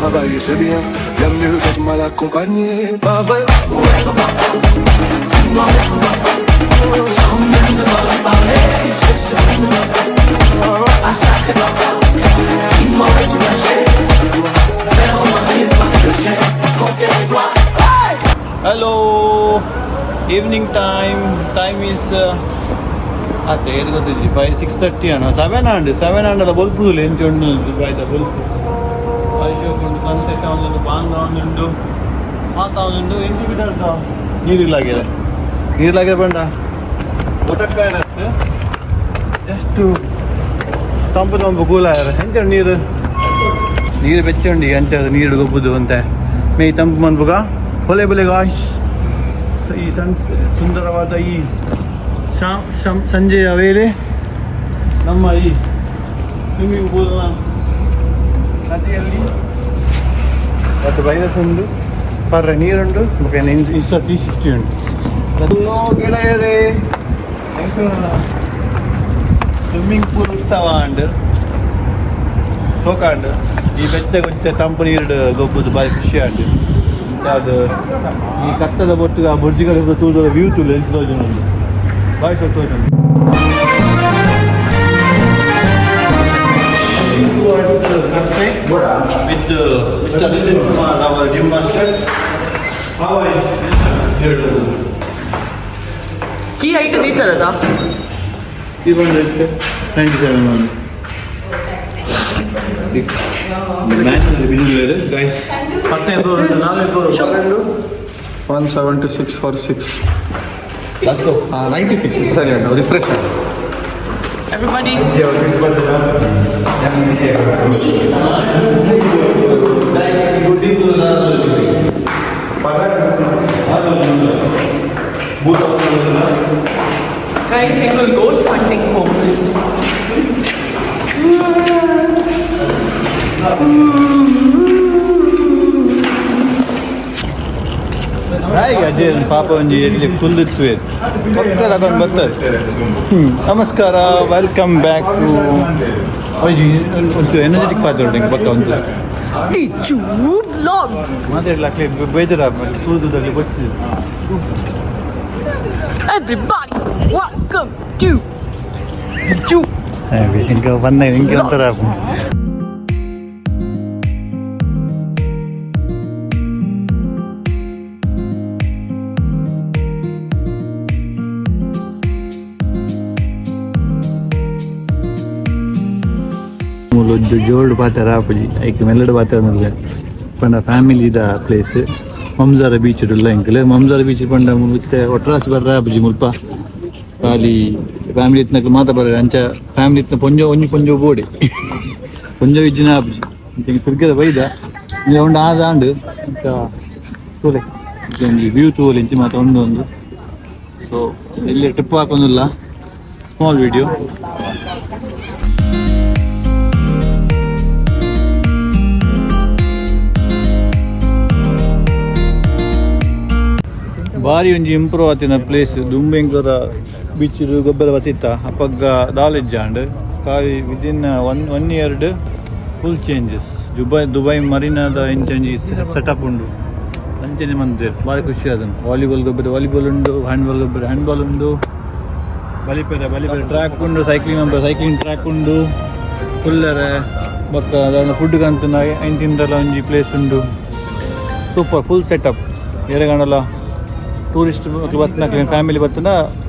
Travailler c'est bien, bien mieux d'être mal accompagné, pas vrai? Hello, evening time. Time is ಅತ್ತೆ ಏದು ಗೊತ್ತಿಜ್ಜಿ, 5, 6:30 ಅಣ್ಣ, 7 ಆಂಡ್, 7 ಆಂಡಲ ಬೊಲ್ಪು ಎಂಚ ಉಂಡು ದುಬೈದ ಬೊಲ್ಪು. ಬಾರಿ ಶೋಕ್ ಉಂಡು. ಸನ್ಸೆಟ್ ಆವೊಂದುಂಡು, ಬಾಂಗ್ ಆವೊಂದುಂಡು, ಮಾತ ಆವೊಂದುಂಡು. ಎಂಚ ಬಿದರ್ದ ನೀರಿಲ್ಲಾಗ್ಯದ, ನೀರ್ಲಾಗ್ಯದ ಬಂಡ ಒಟಕ್ಕಾಯರತ್ ಜಸ್ಟ್ ತಂಪು ತಂಪು ಕೂಲಾಯರ. ಎಂಚ ನೀರು, ನೀರು ಬೆಚ್ಚ ಉಂಡು ಈಗ. ಅಂಚ ನೀರು ಗೊಬ್ಬುದು ಅಂತೆ ಮೇ ತಂಪು ಮನ್ಪುಗ. ಹೊಲೆ ಬೊಲೆ ಗಾಯ್ಸ್. ಈ ಸನ್ ಸುಂದರವಾದ ಈ ಸಂಜೆಯ ವೇಳೆ ನಮ್ಮ ಈ ಸ್ವಿಮ್ಮಿಂಗ್ ಪೂಲ್ನ ನದಿಯಲ್ಲಿ ಅದು ವೈರಸ್ ಉಂಡು, ಪರ್ರೆ ನೀರುಂಡು, ಬೊಕ ಇನ್ಸ್ಟಾ 360 ಉಂಡು. ಹಲೋ ಗೆಳೆಯರೇ, ಸ್ವಿಮ್ಮಿಂಗ್ ಪೂಲ್ ಉತ್ಸವ ಅಂಡ್ ಸೋಕಾಂಡ್. ಈ ಬೆಚ್ಚ ಗುಚ್ಚ ತಂಪು ನೀರು ಗೊಬ್ಬುದು ಬಾರಿ ಖುಷಿ ಆಂಡ್. ಅದು ಈ ಕತ್ತದ ಬೊಟ್ಟುಗ ಆ ಬುರ್ಜ್ ಖಲೀಫಾ ತೂದರ ವ್ಯೂ ತೂಲೆ ಎಂಚ ತೋಜುಂಡು, ಬಾರಿ ಶೋಕ್ ತೋಜುಂಡು. With Mr. Nitin Kumar, our gym master. How are you? Key height ದೀತದ. 397 one. Match busy guys. ಪತ್ತನೇ ಫ್ಲೋರ್ ಉಂಟು, ನಾಲ್ಕು floor. 176 for six. Let's go. 96 ಸರಿ ಉಂಟು, refresh. Everybody. Guys, we will ghost hunting home. ಹಾಗೆ ಅಜಯ್ ಪಾಪ ಒಂಜಿ ಎಲ್ಲಿ ಕುಂದಿತ್ತು ಪಕ್ಕ ತಗೊಂಡು ಬರ್ತದೆ. ನಮಸ್ಕಾರ, welcome back to. ಒಂಜಿ ಒಂಚೂರು ಎನರ್ಜೆಟಿಕ್ ಪಾತ್ರ ಉಂಟು ಪಕ್ಕ ಒಂಚೂರು. Tichu Vlogs. ಮಾತಾಡ್ಲಾಕ್ಲೆ ಬೇಜಾರ ತೂದುದಲ್ಲಿ ಬೊಚ್ಚಿ. Everybody, welcome to Tichu. ಹಿಂಗೆ ಬಂದ ಹಿಂಗೆ ಒಂಥರ. ಮೂಲೊಂದು ಜೋಡು ಪಾತೆರ ಆಪುಜಿ, ಐಕ್ ಮೆಲ್ಲಡ್ ಪಾತೆರ. ಪಂಡ ಫ್ಯಾಮಿಲಿ ದ ಪ್ಲೇಸ್. ಮಮ್ಜಾರ ಬೀಚ್ ಉಲ್ಲ ಎಂಕಲ್. ಮಮ್ಜಾರ ಬೀಚ್ ಪಂಡ ಇತ್ತೆ ಒಟ್ರಾಸಿ ಬರ್ರ ಆಪುಜಿ. ಮುಲ್ಪ ಖಾಲಿ ಫ್ಯಾಮಿಲಿ ಇತ್ತಿನಕ್ಲು ಮಾತ ಬರ್ರೆ. ಅಂಚ ಫ್ಯಾಮಿಲಿ ಇತ್ತಿನ ಪೊಂಜೊ ಒಂಜಿ ಪೊಂಜೊ ಬೋಡಿ, ಪೊಂಜೊ ಇಜ್ಜಿನ ಆಪುಜಿ. ಇಂಚ ತಿರ್ಗದ ಬೈದ ಇಂಚ ಉಂಡು ಆದಾಂಡ್. ಅಂಚ ತೂಲೆ, ಒಂಜಿ ವ್ಯೂ ತೂವೊಲಿ. ಇಂಚಿ ಮಾತ ಒಂದು ಒಂದು. ಸೊ ಇಲ್ಲಿ ಟ್ರಿಪ್ ಹಾಕೊಂದಿಲ್ಲ, ಸ್ಮಾಲ್ ವಿಡಿಯೋ. ಬಾರಿ ಒಂಜಿ ಇಂಪ್ರೂವ್ ಆತಿನ ಪ್ಲೇಸ್. ದುಂಬು ಎಂಕ್ಲರ ಬೀಚ್ ಗೊಬ್ಬರ ಬತ್ತಿತ್ತ ಅಪಗ ದಾಲೆಜ್ಜಾಂಡ್. ಖಾಲಿ ವಿದಿನ್ ಒನ್ ಒನ್ ಇಯರ್ಡ್ ಫುಲ್ ಚೇಂಜಸ್. ದುಬೈ ದುಬೈ ಮರೀನಾದ ಇಂಚ ಒಂಜಿ ಸೆಟಪ್ ಉಂಡು, ಅಂಚನೆ ಮಂದೆರ್. ಬಾರಿ ಖುಷಿ ಆದನು. ವಾಲಿಬಾಲ್ ಗೊಬ್ಬರ ವಾಲಿಬಾಲ್ ಉಂಡು, ಹ್ಯಾಂಡ್ಬಾಲ್ ಗೊಬ್ಬರ ಹ್ಯಾಂಡ್ಬಾಲ್ ಉಂಡು, ಬಲಿಪೆರೆ ಬಲಿಪೆರೆ ಟ್ರ್ಯಾಕ್ ಉಂಡು, ಸೈಕ್ಲಿಂಗ್ ನಂಬರ್ ಸೈಕ್ಲಿಂಗ್ ಟ್ರ್ಯಾಕ್ ಉಂಡು, ಕುಲ್ಲರೆ ಬೊಕ್ಕ ದಾದ ಫುಡ್ ಕಂತುನ ಐನ್ ತಿಂಡಲ ಒಂಜಿ ಪ್ಲೇಸ್ ಉಂಡು. Super full setup. ಏರೆಗಾಂಡಲ ಟೂರಿಸ್ಟ್ ಬತ್ತಿನ ಫ್ಯಾಮಿಲಿ ಬತ್ತುಂಡ,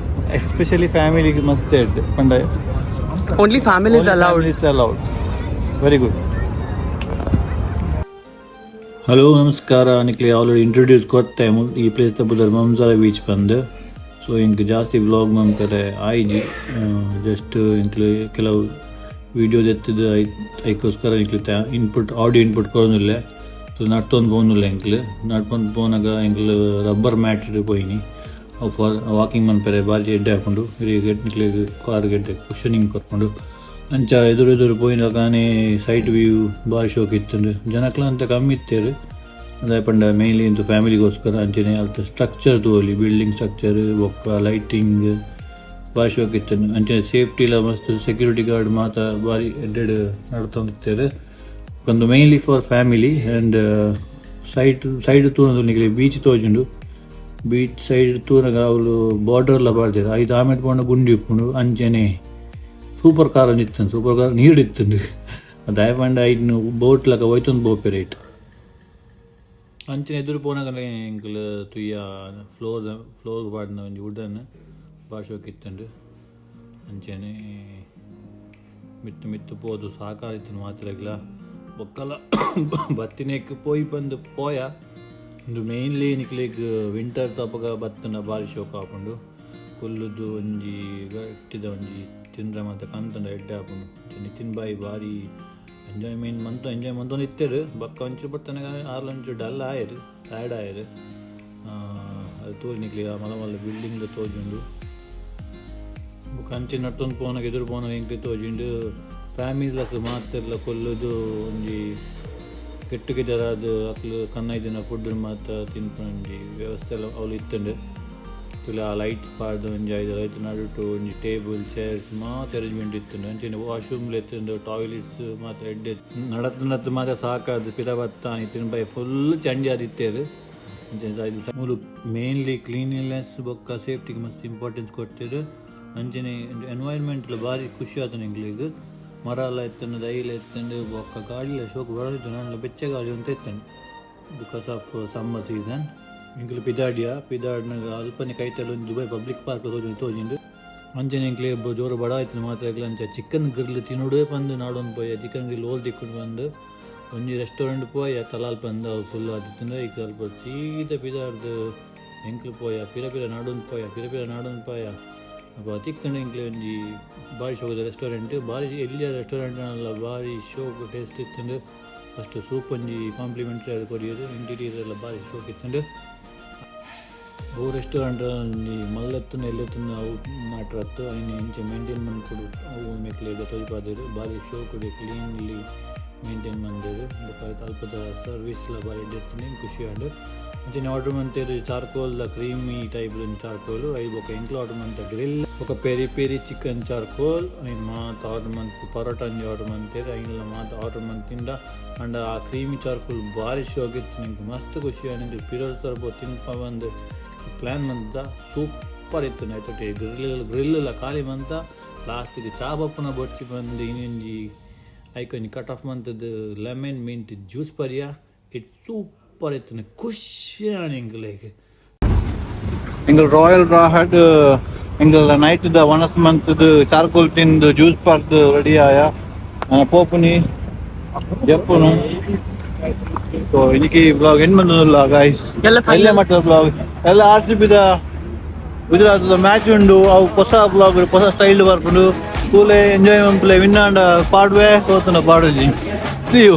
ಎಸ್ಪೆಷಲಿ ಫ್ಯಾಮಿಲಿಗೆ ಮಸ್ತ್ ಎಡ್ಡೆ ಪಂಡ. Only family is allowed. Is allowed. Very good. Hello, ನಮಸ್ಕಾರ. ನಿಕ್ಲೆ ಆಲ್ರೆಡಿ ಇಂಟ್ರೊಡ್ಯೂಸ್ ಕೊರ್ತೆ ಈ ಪ್ಲೇಸ್ ತಪ್ಪುದರ್ ಮಮ್ಜಾರ ಬೀಚ್ ಬಂದು. ಸೊ ಇಂಕ್ ಜಾಸ್ತಿ ವ್ಲಾಗ್ ಮನ್ಪರೆ ಆಯ್ಜಿ. ಜಸ್ಟ್ ಎಂಕ್ಲೆ ಕೆಲವು ವಿಡಿಯೋ ಎತ್ತಿದ ಐಕೋಸ್ಕರ ಎಂಕ್ಲೆ ಇನ್ಪುಟ್, ಆಡಿಯೋ ಇನ್ಪುಟ್ ಕೊರೊಂದುಲ್ಲೆ. ಸೊ ನಡ್ತೊಂದು ಪೋವೊಂದುಲ್ಲೆ ಎಂಕ್ಲು. ನಡ್ತೊಂದು ಪೋನಗ ಎಂಕ್ಲು ರಬ್ಬರ್ ಮ್ಯಾಟ್ ಪೋಯಿನಿ. ಅವು ಫಾರ್ ವಾಕಿಂಗ್ ಮನ್ಪೆರೆ ಬಾರಿ ಎಡ್ಡೆ ಆಪುಂಡು. ನಿಕ್ಲೆಗ್ ಕಾರ್ ಎಡ್ಡೆ ಕುಷನಿಂಗ್ ಕೊರ್ಪುಂಡು. ಅಂಚ ಎದುರು ಎದುರು ಪೋಯಿನಗಾನೆ ಸೈಟ್ ವ್ಯೂ ಬಾರಿ ಶೋಕ್ ಇತ್ತುಂಡು. ಜನಕ್ಲ ಅಂತ ಕಮ್ಮಿ ಇತ್ತೆರ್. ದಾಯೆ ಪಂಡ ಮೇನ್ಲಿ ಇಂದು ಫ್ಯಾಮಿಲಿಗೋಸ್ಕರ. ಅಂಚನೆ ಅಲ್ತ ಸ್ಟ್ರಕ್ಚರ್ ತೂವೊಲಿ, ಬಿಲ್ಡಿಂಗ್ ಸ್ಟ್ರಕ್ಚರ್ ಬೊಕ್ಕ ಲೈಟಿಂಗ್ ಬಾರಿ ಶೋಕ್ ಇತ್ತುಂಡು. ಅಂಚನೆ ಸೇಫ್ಟಿಲ ಮಸ್ತ್, ಸೆಕ್ಯೂರಿಟಿ ಗಾರ್ಡ್ ಮಾತ ಬಾರಿ ಎಡ್ಡೆಡ್ ನಡತೊಂದಿತ್ತೆರ್. ಒಂದು mainly for family and side side ತೂನದು ನಿಗಲಿ beach ತೋಜುಂಡು. ಬೀಚ್ ಸೈಡ್ ತೂನಗ ಅವ್ಲು ಬಾರ್ಡರ್ ಲ ಪಾಡ್ದೆರ್. ಐತ ಆಮೇಟ್ ಪೋಂಡ ಗುಂಡಿ ಉಪ್ಪುಂಡು. ಅಂಚನೆ ಸೂಪರ್ ಕಾರ್ ಒಂಜಿ ಇತ್ತುಂಡು. Super car ನೀರ್ಡ್ ಇತ್ತುಂಡು. ದಾಯೆ ಪಂಡ ಐಟ್ನ್ ಬೋಟ್ ಲಕ ಒಯ್ತೊಂದು ಪೋಪೆರ್ ಐಟ್. ಅಂಚನೆ ಎದುರು ಪೋನಗ ಎಂಕುಲು ತುಯ್ಯ ಫ್ಲೋರ್, ಫ್ಲೋರ್ ಪಾಡಿನ ಒಂಜಿ ವುಡನ್ ಬಾರಿ ಶೋಕು ಇತ್ತುಂಡು. ಅಂಚನೆ ಮಿತ್ತು ಮಿತ್ತು ಪೋದು ಸಾಕಾದಿತ್ತುಂಡು ಮಾತ್ರೆಗ್ಲ. ಬೊಕ್ಕಲ ಬತ್ತಿನೆಕ್ ಪೋಯಿ ಬಂದು ಪೋಯ. ಉಂದು ಮೇನ್ಲಿ ನಿಕ್ಲೆಗ್ ವಿಂಟರ್ ದಪಗ ಬತ್ತುಂಡ ಬಾರಿ ಶೋಕು ಆಪುಂಡು. ಕುಲ್ಲುದು ಒಂಜಿ ಗಟ್ಟಿದ ಒಂಜಿ ತಿಂದ್ರ ಮಾತ ಕಂತುಂಡ ಎಡ್ಡೆ ಆಪುಂಡು. ನಿತಿನ್ ಬಾಯಿ ಬಾರಿ ಎಂಜಾಯ್ಮೆಂಟ್ ಮಂತು, ಎಂಜಾಯ್ ಮಂತೊಂದು ಇತ್ತೆರ್. ಬೊಕ್ಕ ಒಂಚೂರು ಬತ್ತನಗ ಆರ್ಲ ಒಂಚೂರು ಡಲ್ ಆಯೆರ್, ಟಯರ್ಡ್ ಆಯೆರ್. ಅದು ತೂಲಿ ನಿಕ್ಲೆಗ್ ಮಲ್ಲ ಮಲ್ಲ ಬಿಲ್ಡಿಂಗ್ ತೋಜುಂಡು. ಬೊಕ್ಕ ಅಂಚೆ ನಡ್ತೊಂದು ಪೋನಗ, ಎದುರು ಪೋನಗ ಎಂಕ್ ತೋಜುಂಡು ಫ್ಯಾಮಿಲಿಲಕ್ ಮಾತೆರ್ಲ ಕುಲ್ಲುದು ಒಂಜಿ ಗೆಟ್ ಟುಗೆದರ್ ಆದ್ ಅಕ್ಲು ಕನ್ನೈದಿನ ಫುಡ್ ಮಾತ ತಿನ್ಪುನ ಒಂಜಿ ವ್ಯವಸ್ಥೆ ಎಲ್ಲ ಅವ್ಲು ಇತ್ತುಂಡು. ತೂಲೆ, ಆ ಲೈಟ್ ಪಾಡ್ದ್ ಒಂಜಿ ಐದು ಐತ ನಡುಟು ಒಂಜಿ ಟೇಬಲ್, ಚೇರ್ಸ್ ಮಾತ ಅರೇಂಜ್ಮೆಂಟ್ ಇತ್ತುಂಡು. ಅಂಚನೆ ವಾಶ್ರೂಮ್ ಇತ್ತುಂಡು, ಟಾಯ್ಲೆಟ್ಸ್ ಮಾತ ಎಡ್ಡೆ. ನಡತ್ ನಡತ್ ಮಾತ ಸಾಕಾದ್ ಪಿರ ಬತ್ತ. ಇತ್ತಿನ ಬೈ ಫುಲ್ ಚಂಡಿ ಆದಿತ್ತೆರ್. ಅಂಚನೆ ಮೂಲು ಮೇನ್ಲಿ ಕ್ಲೀನ್ಲಿನೆಸ್ ಬೊಕ್ಕ ಸೇಫ್ಟಿಗೆ ಮಸ್ತ್ ಇಂಪಾರ್ಟೆನ್ಸ್ ಕೊರ್ತೆರ್. ಅಂಚನೆ ಎನ್ವೈರ್ನ್ಮೆಂಟ್ ಬಾರಿ ಖುಷಿ ಆತುಂಡು ಎಂಕ್ಲೆಗ್. ಮರ ಎಲ್ಲ ಇತ್ತುಂಡು, ದೈಲ ಇತ್ತುಂಡು. ಬೊಕ್ಕ ಗಾಳಿಲ ಶೋಕು ಬರೊಂದಿತ್ತುಂಡು. ಆಂಡಲ ಬೆಚ್ಚ ಗಾಳಿ ಒಂತೆ ಇತ್ತುಂಡು because of summer season. ಎಂಕುಲು ಪಿದಾಡಿಯ. ಪಿದಾಡ್ನಗ ಅಲ್ಪನೆ ಕೈತಲ್ ಒಂಜಿ ದುಬೈ ಪಬ್ಲಿಕ್ ಪಾರ್ಕ್ ತೋಜುಂಡು ತೋಜಿಂಡು. ಅಂಚನೆ ಎಂಕ್ಲೆ ಜೋರು ಬಡ ಇತ್ತುಂಡು ಮಾತ್ರೆಗ್ಲ. ಅಂಚ ಚಿಕನ್ ಗ್ರಿಲ್ ತಿನ್ನೋಡು ಪಂದ್ ನಾಡೊಂದು ಪೋಯ. ಚಿಕನ್ ಗ್ರಿಲ್ ಓಲ್ ತಿಕ್ಕುಂಡು ಪಂದ್ ಒಂಜಿ ರೆಸ್ಟೋರೆಂಟ್ ಪೋಯ, ತಲಾಲ್ ಪಂದ್. ಅವು ಫುಲ್ ಆದಿತ್ತುಂಡು. ಐಕ್ ಅಲ್ಪ ಸೀದ ಪಿದಾಡ್ದು ಎಂಕ್ಲು ಪೋಯ, ಪಿರ ಪಿರ ನಾಡೊಂದು ಪೋಯ, ಪಿರ ಪಿರ ನಾಡೊಂದು ಪೋಯ. ಅಲ್ಪ ತಿಕ್ಕಂಡು ಎಂಕ್ಲೆ ಒಂಜಿ ಬಾರಿ ಶೋಕುದ ರೆಸ್ಟೋರೆಂಟ್. ಬಾರಿ ಎಲ್ಯ ರೆಸ್ಟೋರೆಂಟ್ ಆಂಡಲ ಬಾರಿ ಶೋಕು ಟೇಸ್ಟ್ ಇತ್ತುಂಡು. ಫಸ್ಟ್ ಸೂಪ್ ಒಂಜಿ ಕಾಂಪ್ಲಿಮೆಂಟ್ರಿ ಆದ್ ಕೊರಿಯೆರ್. ಇಂಟೀರಿಯರ್ ಎಲ್ಲ ಬಾರಿ ಶೋಕು ಇತ್ತುಂಡು. ಅವು ರೆಸ್ಟೋರೆಂಟ್ ಒಂಜಿ ಮಲ್ಲತ್ತುಂಡ ಎಲ್ಲೆತ್ತುಂಡ ಅವು ಮ್ಯಾಟ್ರ್ ಅತ್ತು. ಐನ್ ಎಂಚ ಮೇಂಟೈನ್ ಮನ್ಪೊಡು ಅವು ಮೆಕ್ಲೆಗ್ ತೋಜಿಪಾದೆರ್. ಬಾರಿ ಶೋಕುಡು ಕ್ಲೀನ್ಲಿ ಮೇಂಟೈನ್ ಮಂದೆರ್. ಬೊಕ ಐತ ಅಲ್ಪದ ಸರ್ವಿಸ್ ಲ ಬಾರಿ ಎಡ್ಡೆ ಇತ್ತುಂಡು, ಖುಷಿ ಆಂಡ್. ಅಂಚನೆ ಆರ್ಡರ್ ಮಂತೆರ್ ಚಾರ್ಕೋಲ್ ದ ಕ್ರೀಮಿ ಟೈಪ್ ಚಾರ್ಕೋಲ್. ಐ ಬೊಕ ಎಂಕ್ಲ ಆರ್ಡರ್ ಮಂತ ಗ್ರಿಲ್ ಬೊಕ ಪೆರಿ ಪೆರಿ ಚಿಕನ್ ಚಾರ್ಕೋಲ್. ಐನ್ ಮಾತ ಆರ್ಡರ್ ಮಂತ್, ಪರೋಟ ಒಂಜಿ ಆರ್ಡರ್ ಮಂತೆರ್. ಐನ್ಲ ಮಾತ ಆರ್ಡರ್ ಮಂತಿಂಡ ಅಂಡ ಆ ಕ್ರೀಮಿ ಚಾರ್ಕೋಲ್ ಬಾರಿ ಶೋಕ್ ಇತ್ತು. ಎಂಕ್ ಮಸ್ತ್ ಖುಷಿ ಆಂಡ್. ಎಂಕ್ ಪಿರೋಡ್ ಸರ್ಪ ತಿನ್ಪ ಬಂದು ಪ್ಲಾನ್ ಮಂತ. ಸೂಪರ್ ಇತ್ತು. ಐತೊಟ್ಟಿಗೆ ಗ್ರಿಲ್, ಗ್ರಿಲ್ ಲ ಖಾಲಿ ಮಂತ. ಲಾಸ್ಟಿಗೆ ಚಾ ಬಪ್ಪುನ ಬೊರ್ಚಿ ಬಂದು ಇನ್ನೊಂಜಿ ಐಕ್ ಒಂಜಿ ಕಟ್ ಆಫ್ ಮಂತದ್ದು ಲೆಮನ್ ಮಿಂಟ್ ಜ್ಯೂಸ್ ಪರಿಯ. It super ಇತ್ತು, ಖುಷಿ ಆಂಡ್ ಎಂಕ್ಲೆಗ್. ಎಂಕಲ್ ರಾಯಲ್ ರಾಹಟ್ ಎಂಕಲ್ ನೈಟ್ ದ ವನಸ್ ಮಂತ್ದ್ ಚಾರ್ಕೋಲ್ ತಿಂದು, ಜ್ಯೂಸ್ ಪರ್ದು ರೆಡಿ ಆಯ. ಪೋಪುನಿ, ಜಪ್ಪುನು. ಸೊ ಇನ್ನಿಕ್ಕೆ ವ್ಲಾಗ್ ಎಂಡ್ ಬಂದಲ್ಲ ಗೈಸ್. ಎಲ್ಲ ಎಲ್ಲೇ finals. ಮಟ್ಟದ ವ್ಲಾಗ್ ಎಲ್ಲ. ಆರ್ ಸಿ ಬಿದ ಗುಜರಾತ್ ಮ್ಯಾಚ್ ಉಂಡು. ಅವು ಹೊಸ ವ್ಲಾಗ್, ಹೊಸ ಸ್ಟೈಲ್ ಬರ್ಪುಂಡು. ತೂಲೆ, ಎಂಜಾಯ್ ಮನ್ಪುಲೆ. ವಿನ್ ಆಂಡ ಪಾಡ್ವೆ, ಸೋತುಂಡ ಪಾಡುಜಿ. See you.